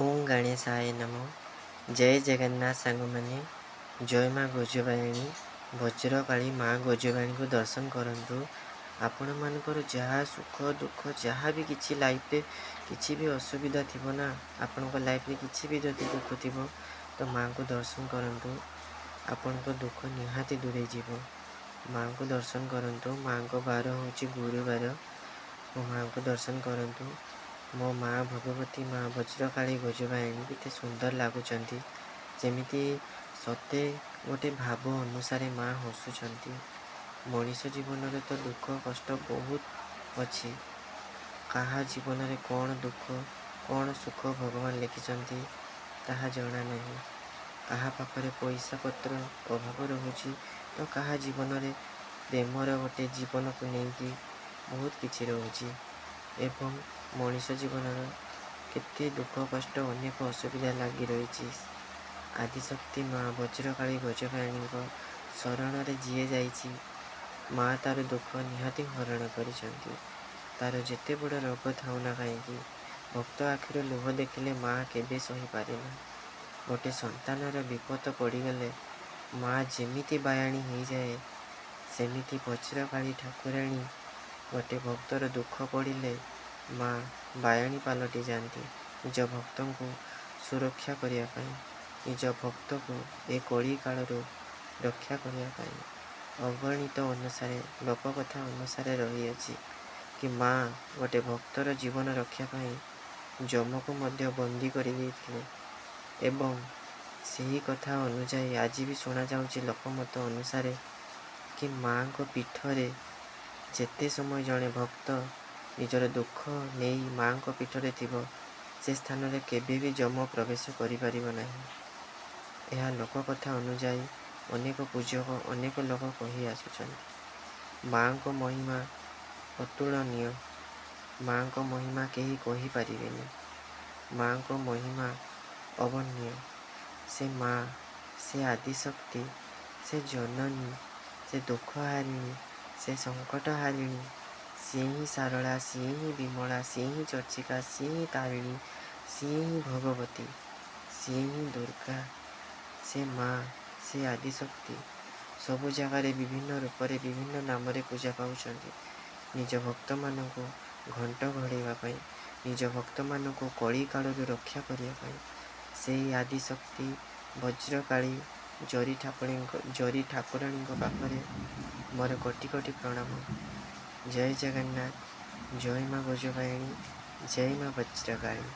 ଓଁ ଗଣେଶାୟ ନମଃ। ଜୟ ଜଗନ୍ନାଥ ସାଙ୍ଗମାନେ, ଜୟ ମା ଗଜବାହିଣୀ। ବଜ୍ରକାଳୀ ମା ଗଜବାହିଣୀକୁ ଦର୍ଶନ କରନ୍ତୁ। ଆପଣମାନଙ୍କର ଯାହା ସୁଖ ଦୁଃଖ, ଯାହା ବି କିଛି ଲାଇଫ୍ରେ କିଛି ବି ଅସୁବିଧା ଥିବ ନା, ଆପଣଙ୍କ ଲାଇଫ୍ରେ କିଛି ବି ଯଦି ଦୁଃଖ ଥିବ ତ ମାଆଙ୍କୁ ଦର୍ଶନ କରନ୍ତୁ, ଆପଣଙ୍କ ଦୁଃଖ ନିହାତି ଦୂରେଇ ଯିବ। ମାଆଙ୍କୁ ଦର୍ଶନ କରନ୍ତୁ। ମାଆଙ୍କ ବାର ହେଉଛି ଗୁରୁବାର। ମୋ ମାଆଙ୍କୁ ଦର୍ଶନ କରନ୍ତୁ। ମୋ ମା ଭଗବତୀ ମା ବଜ୍ରକାଳୀ ଗଜବାହିଣୀ କେତେ ସୁନ୍ଦର ଲାଗୁଛନ୍ତି, ଯେମିତି ସତେ ଗୋଟେ ଭାବ ଅନୁସାରେ ମା ହସୁଛନ୍ତି। ମଣିଷ ଜୀବନରେ ତ ଦୁଃଖ କଷ୍ଟ ବହୁତ ଅଛି। କାହା ଜୀବନରେ କ'ଣ ଦୁଃଖ, କ'ଣ ସୁଖ ଭଗବାନ ଲେଖିଛନ୍ତି ତାହା ଜଣା ନାହିଁ। କାହା ପାଖରେ ପଇସା ପତ୍ର ଅଭାବ ରହୁଛି ତ କାହା ଜୀବନରେ ପ୍ରେମର ଗୋଟେ ଜୀବନକୁ ନେଇକି ବହୁତ କିଛି ରହୁଛି, ଏବଂ ମଣିଷ ଜୀବନର କେତେ ଦୁଃଖ କଷ୍ଟ, ଅନେକ ଅସୁବିଧା ଲାଗି ରହିଛି। ଆଦିଶକ୍ତି ମା ବଜ୍ରକାଳୀ ଗଜବାହିଣୀଙ୍କ ଶରଣରେ ଯିଏ ଯାଇଛି, ମା ତାର ଦୁଃଖ ନିହାତି ହରଣ କରିଛନ୍ତି। ତାର ଯେତେ ବଡ଼ ରୋଗ ଥାଉ ନା କାହିଁକି, ଭକ୍ତ ଆଖିରୁ ଲୁହ ଦେଖିଲେ ମା କେବେ ସହିପାରେନା। ଗୋଟେ ସନ୍ତାନର ବିପଦ ପଡ଼ିଗଲେ ମା ଯେମିତି ବାୟାଣୀ ହେଇଯାଏ, ସେମିତି ବଜ୍ରକାଳୀ ଠାକୁରାଣୀ ଗୋଟେ ଭକ୍ତର ଦୁଃଖ ପଡ଼ିଲେ ମା ବାୟାଣୀ ପାଲଟି ଯାଆନ୍ତି, ନିଜ ଭକ୍ତଙ୍କୁ ସୁରକ୍ଷା କରିବା ପାଇଁ, ନିଜ ଭକ୍ତକୁ ଏ କଳି କାଳରୁ ରକ୍ଷା କରିବା ପାଇଁ। ଅଗଣିତ ଅନୁସାରେ ଲୋକକଥା ଅନୁସାରେ ରହିଅଛି କି ମା ଗୋଟେ ଭକ୍ତର ଜୀବନ ରକ୍ଷା ପାଇଁ ଯମକୁ ମଧ୍ୟ ବନ୍ଦୀ କରିଦେଇଥିଲେ, ଏବଂ ସେହି କଥା ଅନୁଯାୟୀ ଆଜି ବି ଶୁଣାଯାଉଛି ଲୋକମତ ଅନୁସାରେ କି ମାଆଙ୍କ ପୀଠରେ ଯେତେ ସମୟ ଜଣେ ଭକ୍ତ ନିଜର ଦୁଃଖ ନେଇ ମାଆଙ୍କ ପୀଠରେ ଥିବ, ସେ ସ୍ଥାନରେ କେବେ ବି ଯମ ପ୍ରବେଶ କରିପାରିବ ନାହିଁ। ଏହା ଲୋକକଥା ଅନୁଯାୟୀ ଅନେକ ପୂଜକ, ଅନେକ ଲୋକ କହି ଆସୁଛନ୍ତି। ମାଆଙ୍କ ମହିମା ଅତୁଳନୀୟ। ମାଆଙ୍କ ମହିମା କେହି କହିପାରିବେନି। ମାଆଙ୍କ ମହିମା ଅବର୍ଣ୍ଣନୀୟ। ସେ ମା, ସେ ଆଦିଶକ୍ତି, ସେ ଜନନୀ, ସେ ଦୁଃଖ ହାରିଣୀ, ସେ ସଙ୍କଟ ହାରିଣୀ। ସିଏ ହିଁ ସାରଳା, ସିଏ ହିଁ ବିମଳା, ସିଏ ହିଁ ଚର୍ଚ୍ଚିକା, ସିଏ ହିଁ ତାରିଣୀ, ସିଏ ହିଁ ଭଗବତୀ, ସିଏ ହିଁ ଦୁର୍ଗା। ସେ ମା, ସେ ଆଦିଶକ୍ତି ସବୁ ଜାଗାରେ ବିଭିନ୍ନ ରୂପରେ ବିଭିନ୍ନ ନାମରେ ପୂଜା ପାଉଛନ୍ତି, ନିଜ ଭକ୍ତମାନଙ୍କୁ ଘଣ୍ଟ ଘୋଡ଼େଇବା ପାଇଁ, ନିଜ ଭକ୍ତମାନଙ୍କୁ କଳି କାଳରୁ ରକ୍ଷା କରିବା ପାଇଁ। ସେଇ ଆଦିଶକ୍ତି ବଜ୍ରକାଳୀ ଜରି ଠାକୁରାଣୀଙ୍କ ପାଖରେ ମୋର କୋଟି କୋଟି ପ୍ରଣାମ। ଜୟ ଜଗନ୍ନାଥ, ଜୟ ମା ଗଜବାହିଣୀ, ଜୟ ମା ବଜ୍ରକାଳୀ।